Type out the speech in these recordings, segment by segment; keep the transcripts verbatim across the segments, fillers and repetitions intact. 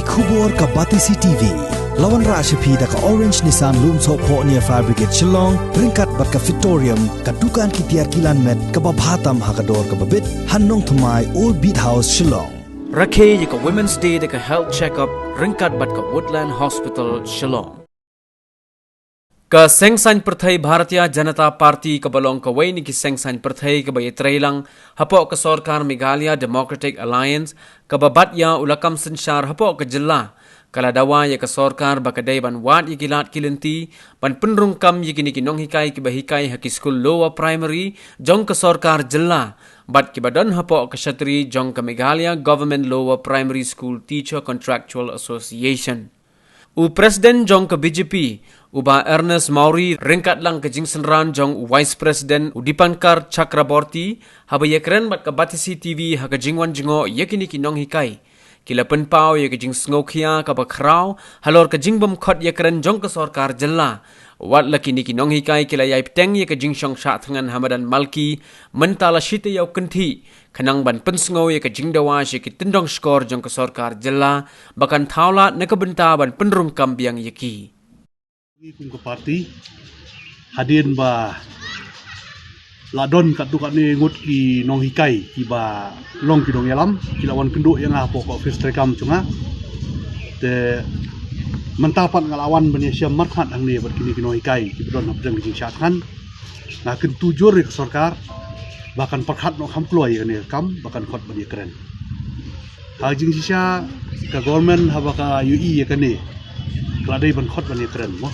Khubor ka Batesi T V. La wanrah sha phi da ka Orange Nissan Lumsohphoh near Fire Brigade Shillong, ryngkat bad ka Fitorium, ka dukan ki tiar kilan met kaba bha tam ha ka dor kaba bit, ha Nongthymmai, Old Beat House, Shillong. Rakhe ïa ka Women's Day da ka health check-up ryngkat bad ka Woodland Hospital, Shillong. Ka Seng Saiñ Pyrthei Bharatiya Janata Party kaba long kawei na ki seng saiñ pyrthei kaba ïatreilang hapoh ka sorkar Meghalaya Democratic Alliance, kaba bat ïa u lakam synshar hapoh ka jylla, ka la dawa ïa ka sorkar ba ka dei ban wad ïa ki lad ki lynti ban pynrung kam ïa kine ki nonghikai kiba hikai ha ki skul lower primary jong ka sorkar jylla, bad kiba don hapoh ka shatri jong ka Meghalaya Government Lower Primary School Teacher Contractual Association. U President jong ka B J P, u Bah Ernest Mawrie, ryngkat lang ka jingsynran jong u Vice President, u Dipankar Chakraborty, haba ïakren bad ka Batesi T V ha ka jingwan jngoh ïa kine ki nonghikai, ki la pynpaw ïa ka jingsngewkhia kaba khraw halor ka jingbymkhot ïakren jong ka sorkar jylla. Wat la kine ki nonghikai ki la ïai bteng ïa ka jingshong shah thngan ha madan Malki, mynta la shit ïa u kynthih, khnang ban pynsngew ïa ka jingdawa sha ki tyndong shkor jong ka sorkar jylla ba kan thaw lad na ka bynta ban pynrung kam biang ïa ki. Ngi kum ka party, hadien ba la don katto katne ngut ki nonghikai kiba long ki nongïalam, ki la wan kynduh ïa nga hapoh ka office treikam jong nga. Te mynta pat nga la wan ban ïashem markhat hangne bad kine ki nonghikai kiba don hapdeng ka jingshah thngan. Nga kyntu jur ïa ka sorkar ba kan pyrkhat noh kham kloi ïa kane ka kam, ba kan khot ban ïakren. Ha jingshisha ka government haba ka ïohi ïa kane, ka la dei ban khot ban ïakren mo,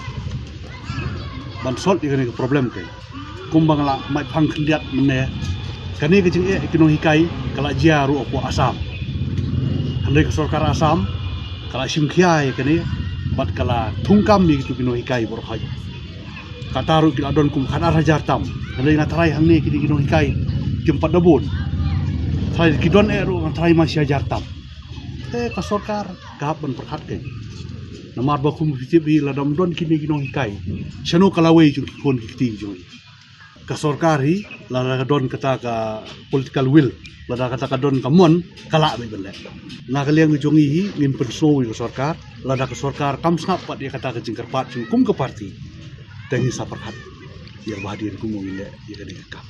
ban solve ïa kane ka problem. Te kumba nga la mait phang khyndiat mynne, kane ka jingeh ki nonghikai ka la jia ruh hapoh Assam. Hynrei ka sorkar Assam ka la shim khia ïa kane bad ka la thungkam ïa kitu ki nonghikai baroh. Kata ruh ki la don kum khatar hajar tam. Hynrei nga tharai hangne kine ki nonghikai kim pat da bun. Tharai ki don eh ruh nga tharai ma shi hajar tam. Te ka sorkar ka hap ban pyrkhat kein. Namar ba kum phi tip hi, lada ym don kine ki nonghikai, shano ka lawei jong ki khun ki kti jong ngi. Ka sorkar hi, lada ka don kata ka political will, lada kata ka don ka mon, ka lah beit ban leh. Na ka liang jong ngi hi, ngin pynsngew ïa ka sorkar, lada ka sorkar kam sngap pat ïa kata ka jingkyrpad jong ngi kum ka party, te ngin sa pyrkhat ïa ba hadien kumno ngin leh ïa kane ka kam.